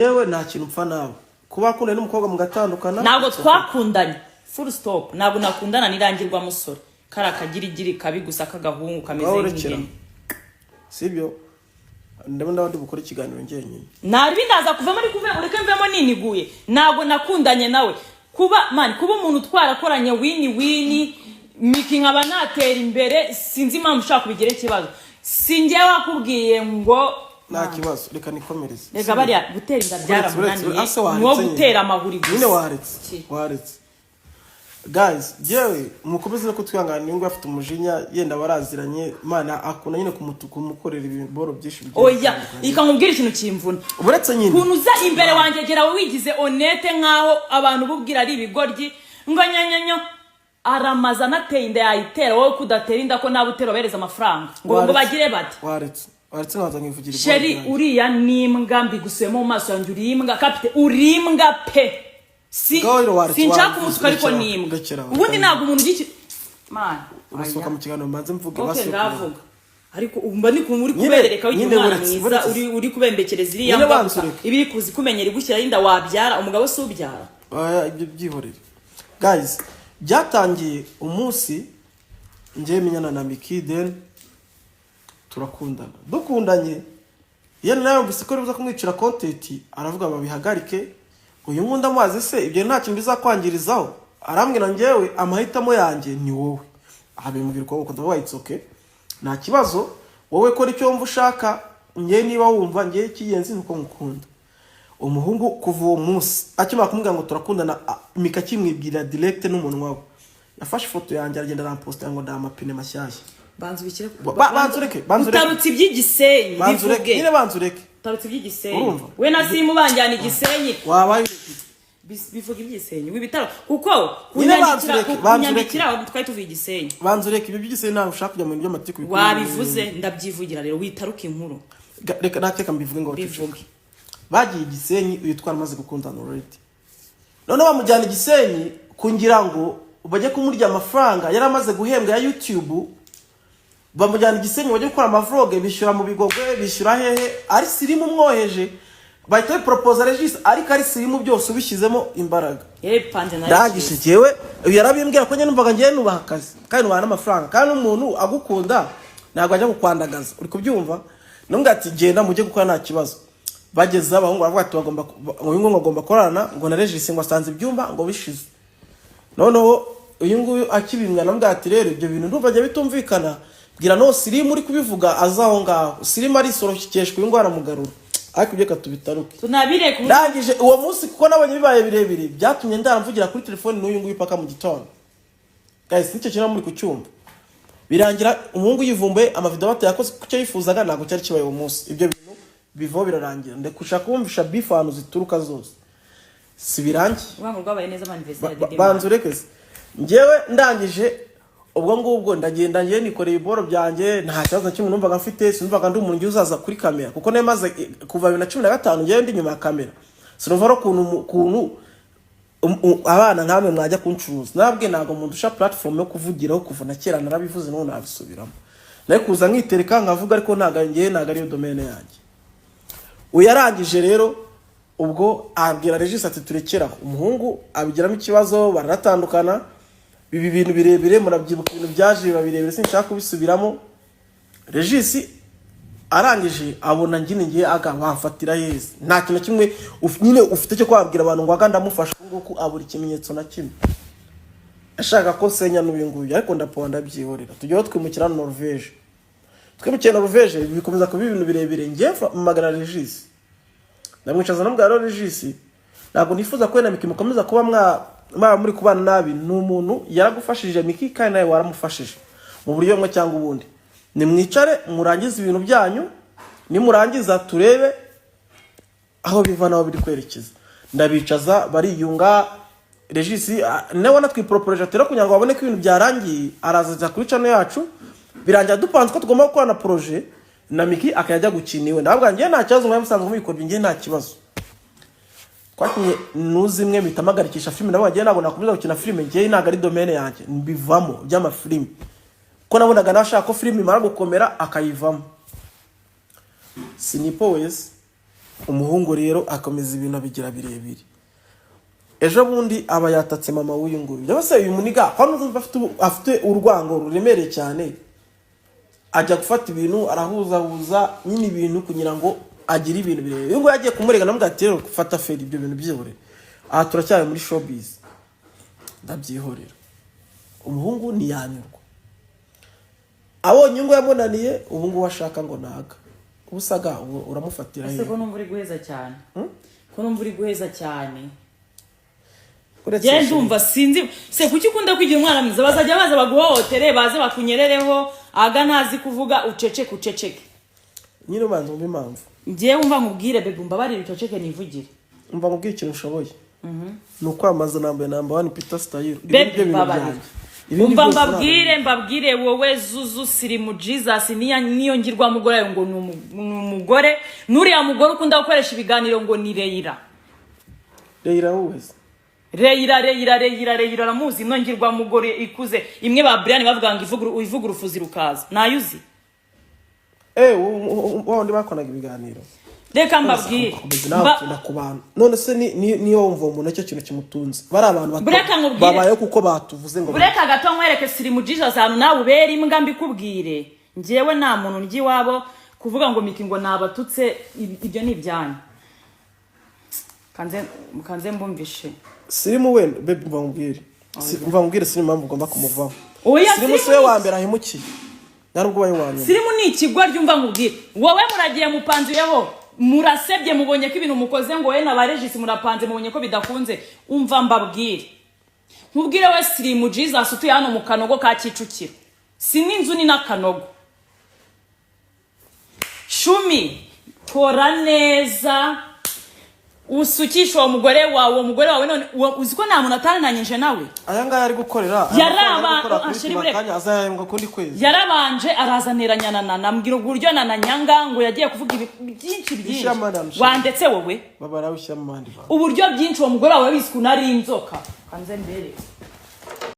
Yewe, nta kintu mpfa nawe kuba wakundanye n'umukobwa mugatandukana. Ntabwo twakundanye, full stop. Ntabwo nakundana n'irangirwa musore, kari akagirigiri kabi gusa k'agahungu kameze Ngaho rekera. nk'ihene. Sibyo, ndabona ndi bukore ikiganiro njyenyine. Naribi ndaza kuvamo, ariko ureke mvemo niniguye. Ntabwo nakundanye nawe. Kuba man, kuba umuntu twarakoranye wini wini, Miki nkaba natera imbere, sinzi impamvu ushaka kubigira ikibazo. Si njye wakubwiye ngo Nta kibazo, reka nikomereze. Reka, bariya gutera inda byaramunaniye. Ase waretse Ni uwo nyine. gutera amahuri gusa. Nyine waretse. Ki? Waretse. Guys, yewe, mukomeze no kutwihanganira. Niba afite umujinya, yenda baraziranye, Imana akunda nyine kumukorera ibiboro byinshi bigiye Oya. bitandukanye. Reka nkubwire ikintu kimvuna. Uretse nyine Ukuntu uza imbere wanjye gera wigize honete nk'aho abantu bubwira ari ibigoryi, ngo nyanyanyo aramaze anateye inda yayitera. Wowe kudatera inda, ko nawe utera ubereza amafaranga ngo Waretse. bagire bati Waretse, waretse nkaza nkivugira ibiboro Chéri, byanjye. uriya ni imbwa, mbigusuyemo mu maso yanjye. Uri imbwa kapite, uri imbwa pe. Si Ngaho rero waretse, sinshaka waretse, umusuka, ariko rekera, ni imbwa. rekera, Ubundi rekera. ntabwo umuntu ugiki man. Urasohoka mu kiganiro, mbanze mvuge. Okay. Basi. Ngavuga, ariko umva ni uri Nyine- kubereka wigira nyine umwana uretse- mwiza. Uretse- Uri kubembekereza iriya Nyine mbwa banza gusa. ureke. Iba iri kuza ikumenyera, igushyiraho inda wabyara. Umugabo si ubyara. Oya, ibyo byihorere. Guys, byatangiye umunsi njyewe menyana na Miki, then turakundana. Dukundanye, yenda nawe yumvise ko ribuza kumwicira content, aravuga babihagarike. Uyu nguyu ndamubaza: "Se ibyo nta kintu bizakwangirizaho?" Arambwira: "Njyewe amahitamo yanjye ni wowe." Aha bimubwira uko, ndavuga: "It's okay, nta kibazo, wowe kora icyo wumva ushaka. Njyewe niba wumva njyewe icy'ingenzi ni uko ngukunda." Umuhungu kuva uwo munsi akimara kumubwira ngo turakundana, Mika akimwibwira direct n'umunwa we, yafashe ifoto yanjye aragenda aramposita ngo ndaha amapine mashyashya. Banza ubishyire. Banza ureke, banza ureke. Utarutse iby'igisenyi. Banza ureke. Bivuge. Nyine banza ureke. Utarutse iby'igisenyi. Urumva? We na Simu banjyana igisenyi. Wabaye Bivuga iby'igisenyi w'ibitaro kuko Nyine banza ureke, banza ureke. kunyandikira twari tuvuye igisenyi. Banza ureke ibyo by'igisenyi, ntabwo ushaka kujya mu bintu by'amatiku. Wabivuze, ndabyivugira rero, witaruka inkuru. Reka nateka mbivuge ngo baceceke. Bivuge. Bagiye igisenyi, uyu twaramaze gukundana already. Noneho bamujyana igisenyi kugira ngo bajye kumurya amafaranga yari amaze guhembwa ya YouTube. Bamujyana igisenyi bajye gukora amavlog, bishyura mu Bigogwe, bishyura hehe, ari sirimu umwoheje, bahita biporopoza Regis, ariko ari sirimu byose ubishyizemo imbaraga. Yarabipanze na Ndangije njyewe, uyu yarabimbwira ko njye numvaga ngewe nubaha akazi kandi nubaha n'amafaranga, kandi n'umuntu agukunda ntabwo ajya kukwandagaza, uri kubyumva? Nubwo ati: "Genda mujye gukora, nta kibazo." Bageze, abahungu baravuga ati bagomba uyu nguyu ngo agomba kurarana ngo na Regis, ngo asanze ibyumba ngo bishize. Noneho uyu nguyu akibimbwa, namubwira ati: "Rero ibyo bintu ndumva njye bitumvikana, bwira no Sirimu uri kubivuga aza aho ngaho." Sirimu arisorokeshwa, uyu nguyu aramugarura, ariko ibyo reka tubitaruke. Tunabireka ubu. Ndangije uwo munsi, kuko nabonye bibaye birebire, byatumye ndaramvugira kuri telefoni n'uyu nguyu paka mu gitondo. Guys, nicyo kintu muri kucyumva. Birangira umuhungu yivumbuye, amavideo batayakoze ku cyo yifuzaga ntabwo cyari kibaye uwo munsi. Ibyo bintu bivaho birarangira. Ndekushaka kumvisha beef ahantu zituruka zose, si birangiye. Urwango rwabaye neza anniversaire. Banza ureke se. Njyewe ndangije ubwo ngubwo ndagenda, ngiye nikoreye ibiboro byanjye, nta kibazo na kimwe numvaga mfite. Sinumvaga ndi umuntu uzaza kuri kamera, kuko nari maze kuva 2015 ngewe ndi inyuma ya kamera. Sinumva rero ukuntu abana nkamwe mwajya kuncuruza. Nabwe ntabwo mundusha platform yo kuvugiraho. Kuva na kera narabivuze, n'ubu nabisubiramo. Nari kuza nkitereka nkavuga, ariko ntabwo ngewe, ntabwo ariyo domaine yanjye. Uyarangije rero ubwo abwira Regis ati: "Turekeraho." Umuhungu abigiramo ikibazo, baranatandukana. Ibi bintu birebire murabyibuka, ibintu byaje biba birebire, sinshaka kubisubiramo. Regis arangije abona ngine ngiye aga wamfatira heza, nta kintu na kimwe nyine ufite cyo kwabwira abantu ngo aga ndamufasha nguku, abura ikimenyetso na kimwe. Ashaka ko nsenya n'uyu nguyu, ariko ndapoha ndabyihorera. Tujyaho twimukira Norvege. Twimukiye Norvege, bikomeza kuba ibintu birebire. Ngiye magana Regis, ndamwicaza namubwira: "Rero Regis, ntabwo nifuza ko wenda Miki mukomeza kuba mwaba muri kubana nabi. Ni umuntu yaragufashije Miki, kandi nawe waramufashije mu buryo bumwe cyangwa ubundi. Nimwicare murangize ibintu byanyu, nimurangiza turebe aho biva n'aho biri kwerekeza." Ndabicaza bariyunga. Regis nawe wanatwiporoporeje ati rero kugira ngo babone ko ibintu byarangiye, araza ajya kuri channel yacu. Birangira dupanze ko tugomba gukorana projet na Miki, akajya ajya gukina iwe. Ndavuga: "Njye nta kibazo, mwari musanzwe mubikora, njye nta kibazo." Twakinye nuzi imwe, mpita mpagarikisha filime. Ndavuga: "Njye ntabwo nakomeza gukina filime, njye ntabwo ari domaine yanjye." Mbivamo by'amafilime kuko nabonaga nawe ashaka ko filime imara gukomera akayivamo. Sinipo wese Umuhungu rero akomeza ibintu abigira birebire. Ejo bundi aba yatatse mama w'uyu nguyu. Cyangwa se uyu muniga hano urumva afite urwango ruremereye cyane, ajya gufata ibintu arahuzahuza nyine ibintu kugira ngo agire ibintu birebire. Uyu nguyu agiye kumurega, namubwira ati: "Rero fata feri, ibyo bintu byihorere, aha turacyari muri showbiz, ndabyihorera." Umuhungu ntiyanyurwa, abonye ngo yamunaniye. Ubu ngubu ashaka ngo naga ubusaga, ubu uramufatira Ese hehe? ko numva uri guheza cyane, ko numva uri guheza cyane? Uretse Njye ndumva sinzi se kuki ukunda kwigira umwana mwiza. Bazajya baza baguhohotere, baze bakunyerereho, aga ntazi kuvuga, uceceke, uceceke. Nyine ubanza wumve impamvu. Njyewe wumva nkubwire, bebe, umbabarire uceceke nivugire. Umva nkubwire, ikintu ushoboye ni ukwamamaza nambaye number one Peter Style. Ibi Bebe, ni byo bintu mbabarira. byanjye. Ibindi Umva byose mbabwire, mbabwire wowe Zuzu Sirimu Jesus, niyo ngirwamugore yawe ngo ni umugore, n'uriya mugore ukunda gukoresha ibiganiro ngo ni Reyira. Reyira wese? Reyira, Reyira, Reyira, Reyira aramuzi. Ino ngirwamugore ikuze, imwe ba Brian bavuga ngo ivuga urufuzi rukaza, nayo uzi? Eh, wa wundi bakonaga ibiganiro. Reka mbabwire. Komeza nawe ukunda ku bantu. None se niba wumva uwo muntu aricyo kintu kimutunze, bari abantu bato Bureka nkubwire. babayeho kuko batuvuze ngo Bureka gato nkwereke Sirimu Jesus ahantu nawe ubera imbwa. Mbikubwire, njyewe nta muntu ndya iwabo. Kuvuga ngo Miki ngo nabatutse, ibyo ni ibyanyu. Kanze mbumvishe. Sirimu wenda, baby, mva nkubwire. Mva nkubwire, sirimu impamvu ugomba kumuvaho. Oya, Sirimu si we wa mbere ahemukiye, nta nubwo ubaye uwa nyuma. Sirimu ni ikigwa ryumva nkubwire. Wowe muragiye mupanziyeho, murasebye, mubonye ko ibintu mukoze ngo wowe na ba Regis murapanze, mubonye ko bidakunze. Umva mbabwire, nkubwire we Sirimu Jesus utuye hano mu Kanogo ka Kicukiro, si n'inzu ni n'akanogo. Shumi, kora neza usukishe uwo mugore wawe, uwo mugore wawe. None uzi ko nta muntu atarananyije nawe? Aya ngaya ari gukorera, aya mafaranga ari gukora kuri Ah, chéri, kino bureka. kanya azayahembwa kundi kwezi. Yarabanje arazanteranya na Nana, ambwira uburyo Nana nyanga, ngo yagiye kuvuga ibi byinshi byinshi. Ishyiramo Nana, Wandetse wowe. Baba nawe ushyiramo abandi bantu. Uburyo byinshi uwo mugore wawe wize ukuntu ari inzoka, kanze mbere.